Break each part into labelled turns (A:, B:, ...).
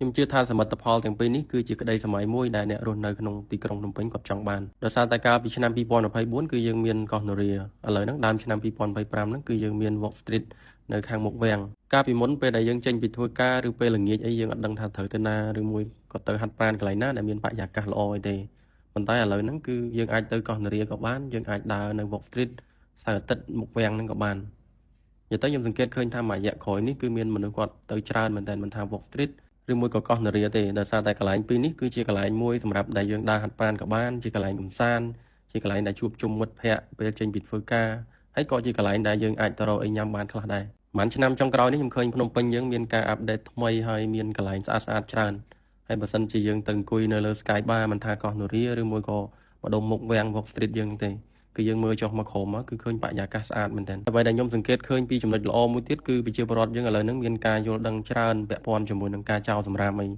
A: ខ្ញុំជឿថាសមិទ្ធផលទាំងពីរនេះគឺជាក្តីស្រមៃមួយដែលអ្នករស់នៅក្នុងទីក្រុងភ្នំពេញគាត់ចង់បានដោយសារតែកាលពីឆ្នាំ2024គឺយើងមានកោះនរាឥឡូវហ្នឹងដើមឆ្នាំ2025ហ្នឹងគឺយើងមាន Walk Street នៅខាងមុខវាំងកាលពីមុនពេលដែលយើងចេញពីធ្វើការឬពេលល្ងាចអីយើងអត់ដឹងថាត្រូវទៅណាឬមួយក៏ទៅហាត់ប្រាណកន្លែងណាដែលមានបរិយាកាសល្អអីទេប៉ុន្តែឥឡូវហ្នឹងគឺយើងអាចទៅកោះនរាក៏បានយើងអាចដើរនៅ Walk Street សៅរ៍អាទិត្យមុខវាំងហ្នឹងក៏បាននិយាយទៅខ្ញុំសង្កេតឃើញថាមួយរយៈក្រោយនេះគឺមានមនុស្សគាត់ទៅច្រើនមែនតើមិនថា Walk Street ឬមួយក៏កោះនរាទេដោយសារតែកន្លែងពីរនេះគឺជាកន្លែងមួយសម្រាប់ដែលយើងដើរហាត់ប្រាណក៏បានជាកន្លែងកម្សាន្តជាកន្លែងដែលជួបជុំមិត្តភ័ក្តិពេលចេញពីធ្វើការហើយក៏ជាកន្លែងដែលយើងអាចទៅរកអីញ៉ាំបានខ្លះដែរប្រហែលឆ្នាំចុងក្រោយនេះខ្ញុំឃើញភ្នំពេញយើងមានការ update ថ្មីហើយមានកន្លែងស្អាតស្អាតច្រើនហើយបើសិនជាយើងទៅអង្គុយនៅលើ Sky Bar មិនថាកោះនរាឬមួយក៏ម្ដុំមុខវាំង Walk Street យើងទេគឺយើងមើលចុះមកក្រោមមកគឺឃើញបរិយាកាសស្អាតមែនទែនអ្វីដែលខ្ញុំសង្កេតឃើញពីចំណុចល្អមួយទៀតគឺប្រជាពលរដ្ឋយើងឥឡូវហ្នឹងមានការយល់ដឹងច្រើនពាក់ព័ន្ធជាមួយនឹងការចោលសម្រាមអី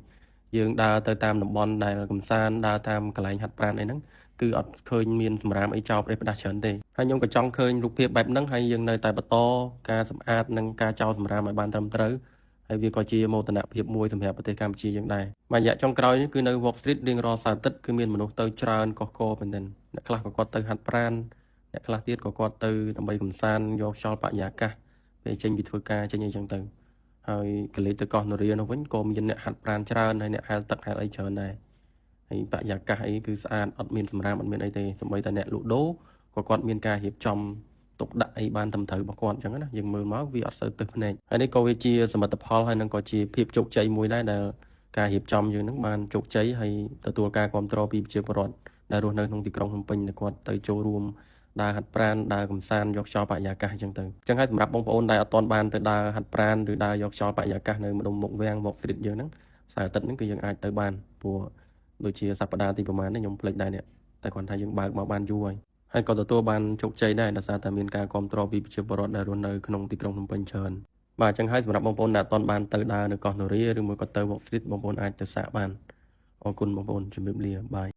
A: យើងដើរទៅតាមតំបន់ដែលកំសាន្តដើរតាមកន្លែងហាត់ប្រាណអីហ្នឹងគឺអត់ឃើញមានសម្រាមអីចោលប្រេះផ្ដាស់ច្រើនទេហើយខ្ញុំក៏ចង់ឃើញរូបភាពបែបហ្នឹងហើយយើងនៅតែបន្តការសម្អាតនិងការចោលសម្រាមឲ្យបានត្រឹមត្រូវហើយវាក៏ជាមោទនភាពមួយសម្រាប់ប្រទេសកម្ពុជាយើងដែរមួយរយៈចុងក្រោយនេះគឺនៅ Walk Street រៀងរាល់សៅរ៍អាទិត្យគឺមានមនុស្សទៅច្រើនកុះករមែនទែនអ្នកខ្លះក៏គាត់ទៅហាត់ប្រាណអ្នកខ្លះទៀតក៏គាត់ទៅដើម្បីកំសាន្តយកខ្យល់បរិយាកាសពេលចេញពីធ្វើការចេញអីចឹងទៅហើយកលេចទៅកោះនរានោះវិញក៏មានអ្នកហាត់ប្រាណច្រើនហើយអ្នកហែលទឹកហែលអីច្រើនដែរហើយបរិយាកាសអីគឺស្អាតអត់មានសម្រាមអត់មានអីទេសូម្បីតែអ្នកលក់ដូរក៏គាត់មានការរៀបចំទុកដាក់អីបានត្រឹមត្រូវរបស់គាត់អញ្ចឹងណាយើងមើលមកវាអត់សូវទឹះភ្នែកហើយនេះក៏វាជាសមិទ្ធផលហើយនឹងក៏ជាភាពជោគជ័យមួយដែរដែលការរៀបចំយើងនឹងបានជោគជ័យហើយទទួលការគ្រប់គ្រងពីប្រជាពលរដ្ឋដែលរស់នៅក្នុងទីក្រុងភ្នំពេញដែលគាត់ទៅចូលរួមដើរហាត់ប្រាណដើរកំសាន្តយកខ្យល់បរិយាកាសអញ្ចឹងទៅអញ្ចឹងហើយសម្រាប់បងប្អូនដែលអត់ទាន់បានទៅដើរហាត់ប្រាណឬដើរយកខ្យល់បរិយាកាសនៅម្ដុំមុខវាំង Walk Street យើងហ្នឹងសៅរ៍អាទិត្យហ្នឹងគឺយើងអាចទៅបានព្រោះដូចជាសប្តាហ៍ទីប្រហែលនេះខ្ញុំភ្លេចដែរនេះតែគ្រាន់ថាយើងបើកមកបានយូរហើយហើយក៏ទទួលបានជោគជ័យដែរដោយសារតែមានការគ្រប់គ្រងពីប្រជាពលរដ្ឋដែលរស់នៅក្នុងទីក្រុងភ្នំពេញច្រើនបាទអញ្ចឹងហើយសម្រាប់បងប្អូនដែលអត់ទាន់បានទៅដើរនៅកោះនរាឬមួយក៏ទៅ Walk Street បងប្អូនអាចទៅសាកបានអរគុណបងប្អូនជម្រាបលា bye.